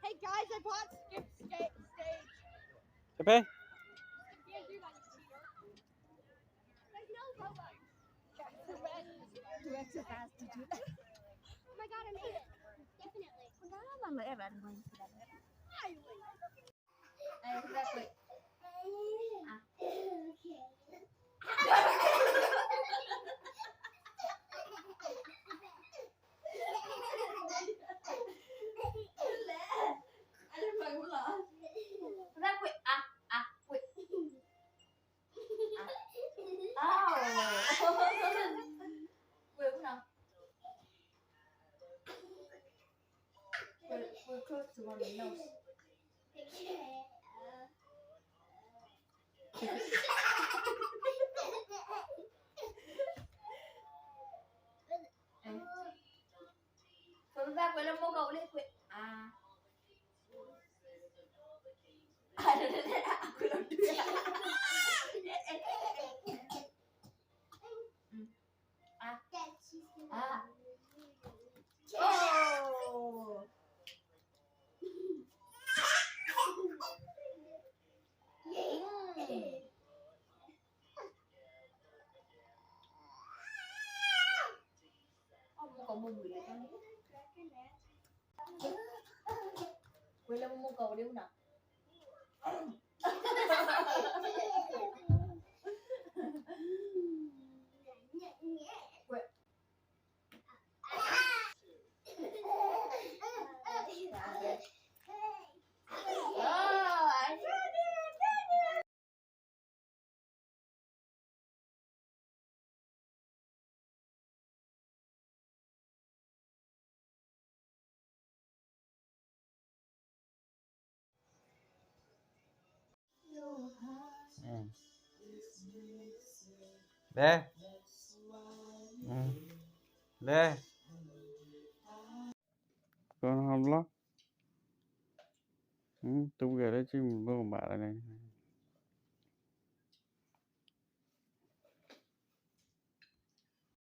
Hey guys, I bought Skip sta- stage. Skip it. Yeah, you like cheater. There's no Robux. That's the red. You went too fast to do that. Oh my god, I made it. Definitely. Finally. Ay, güey. Ay, güey. Ah. Güey, ah, ah, güey. Ah. Ah. Güey, una. We're, we're close to one nose. Solo da cuelo moca ule cue. Ah. Ah. Ah. Oh. Mm. Huele momo kau de una. Dê. Dê. Con hom lo. Tub gà đó chứ mình bơ bả này.